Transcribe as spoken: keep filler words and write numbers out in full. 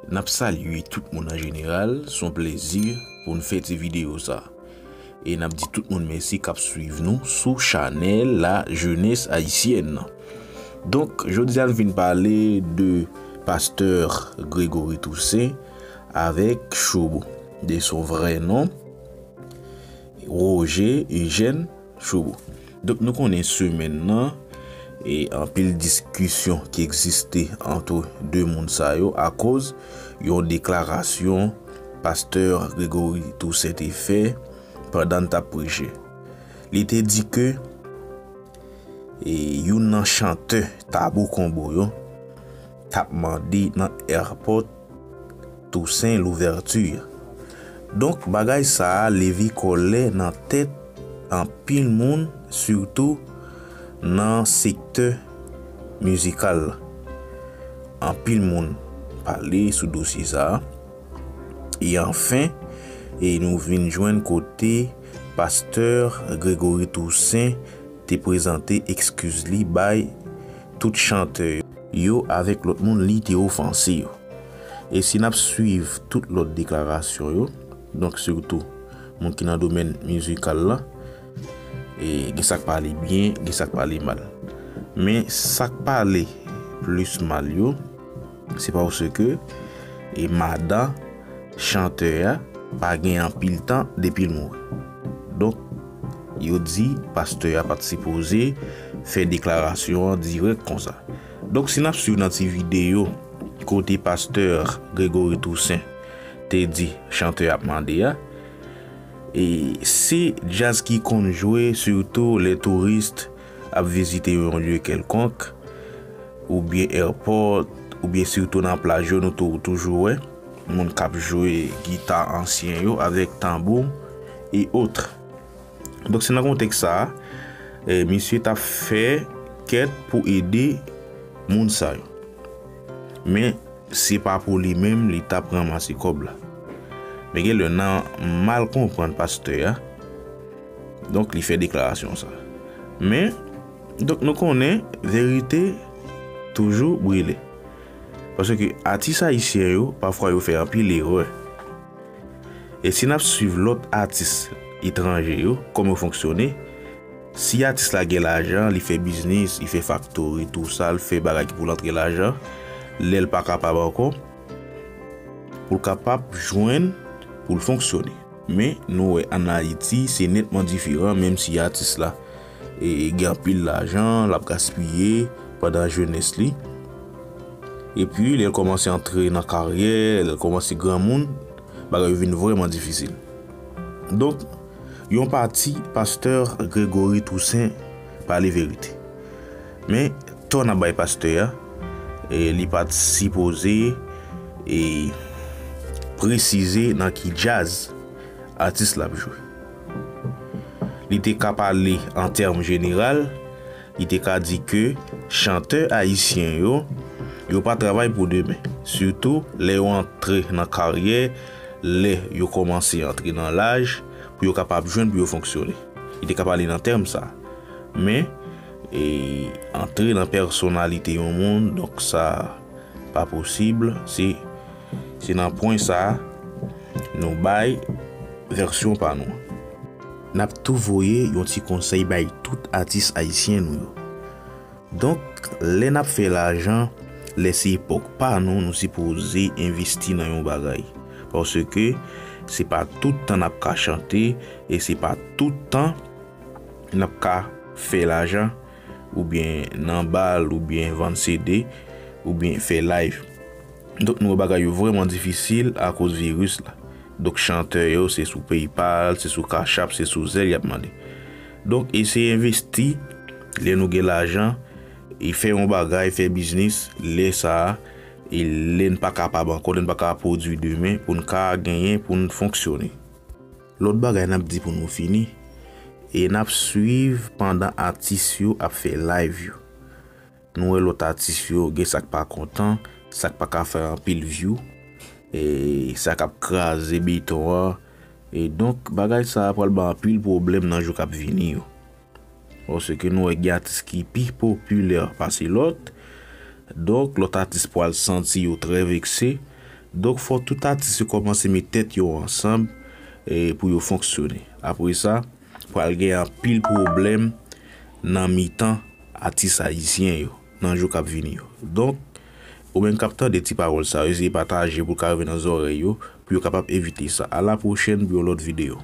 N ap salye tout moun an jeneral, se yon plezi pou n fè ti videyo sa. E n ap di tout moun mèsi k ap swiv nou sou chanèl La Jeunesse Haïtienne. Donk, jodi a n vin pale de pastè Gregory Toussaint avèk Shobo, de son vrè non, Roger Eugène Shobo. Donk, nou konnen semèn nan, e anpil diskisyon ki egziste ant de moun sa yo akoz yon deklarasyon pastè Gregory Toussaint te fè pandan l t ap preche. Li te di ke, e, youn nan chantè Tabou Konbo yo t ap mande nan airport Toussaint Louverture. Donk, bagay sa a leve kòlè nan tèt anpil moun, sitou nan sektè mizikal la. Anpil moun pale sou dosye sa a. E anfen, e nou vin jwenn kote pastè Gregory Toussaint te prezante ekskiz li bay tout chantè yo avèk lòt moun li te ofanse yo. E si n ap swiv tout lòt deklarasyon yo, donk sitou moun ki nan domèn mizikal la, e gen sa k pale byen, gen sa k pale mal. Men sa k pale plis mal yo, se paske, e, madan chantè a pa gen anpil tan depi l mouri. Donk, yo di pastè a pa t sipoze fè deklarasyon an dirèk konsa. Donk, si n ap swiv nan ti videyo kote pastè Gregory Toussaint te di chantè ap mande a, e se djaz ki konn jwe, sitou lè touris ap vizite yon lye kèlkonk, oubyen airport, oubyen sitou nan plaj yo, nou tou-, toujou wè moun k ap jwe gita ansyen yo avèk tanbou e otre. Donk, se nan kontèks sa a, e, misye t ap fè kèt pou ede moun sa yo. Men, se pa pou li menm li t ap ranmase kòb la. Men gen lè nan mal konprann pastè a, donk, li fè deklarasyon sa. Men, donk, nou konnen verite toujou brile. Paske atis ayisyen yo, pafwa yo fè anpil erè. E si n ap swiv lòt atis etranje yo, kòman yo fonksyone, si atis la gen lajan, li fè biznis, li fè faktori, tou sa, l fè bagay ki pou l antre lajan, lè l pa kapab ankò, pou l kapab jwenn, pou l fonksyone. Men, nou wè ann Ayiti, se nètman diferan, menm si atis la, e, gen anpil lajan, l ap gaspiye pandan jenès li. Epi, lè l kòmanse antre nan karyè, lè l kòmanse granmoun, bagay yo vin vrèman difisil. Donk, yon pati, pastè Gregory Toussaint pale verite. Men, tò n ap bay pastè a, e, li pa t sipoze, e, presize nan ki djaz atis la ap jwe. Li te ka pale an tèm jeneral, li te ka di ke chantè ayisyen yo, yo pa travay pou demen. Sitou, lè yo antre nan karyè, lè yo kòmanse antre nan laj, pou yo kapab jwenn, pou yo fonksyone. Li te ka pale nan tèm sa. Men, e, antre nan pèsonalite yon moun, donk sa pa posib. Se, se nan pwen sa, nou bay vèsyon pa nou. N ap tou voye yon ti konsèy bay tout atis ayisyen nou yo. Donk, lè n ap fè lajan, lè se epòk pa nou, nou sipoze envesti nan yon bagay. Paske se pa tout tan n ap ka chante, e se pa tout tan n ap ka fè lajan, oubyen nan bal, oubyen vann C D, oubyen fè live. Donk, nou wè bagay yo vrèman difisil akoz viris la. Donk, chantè yo, se sou PayPal, se sou Cash App, se sou Zelle y ap mande. Donk, eseye envesti lè nou gen lajan, e fè yon bagay, fè biznis, lè sa a, e lè n pa kapab ankò, lè n pa ka pwodui demen, pou n ka genyen, pou n fonksyone. Lòt bagay n ap di pou nou fini, e n ap swiv pandan atis yo ap fè live yo. Nou wè lòt atis yo, gen sa k pa kontan, sa k pa ka fè anpil view, e sa k ap kraze beton an. E donk, bagay sa a pral ba anpil pwoblèm nan jou k ap vini yo. Paske nou wè gen atis ki pi popilè pase lòt. Donk, lòt atis pral santi yo trè vekse. Donk, fò tout atis yo kòmanse met tèt yo ansanm e pou yo fonksyone. Apre sa, pral gen anpil pwoblèm nan mitan atis ayisyen yo nan jou k ap vini yo. Donk, ou menm k ap tande ti pawòl sa yo, eseye pataje pou l ka rive nan zòrèy yo, pou yo kapab evite sa. A la pwochèn pou yon lòt videyo.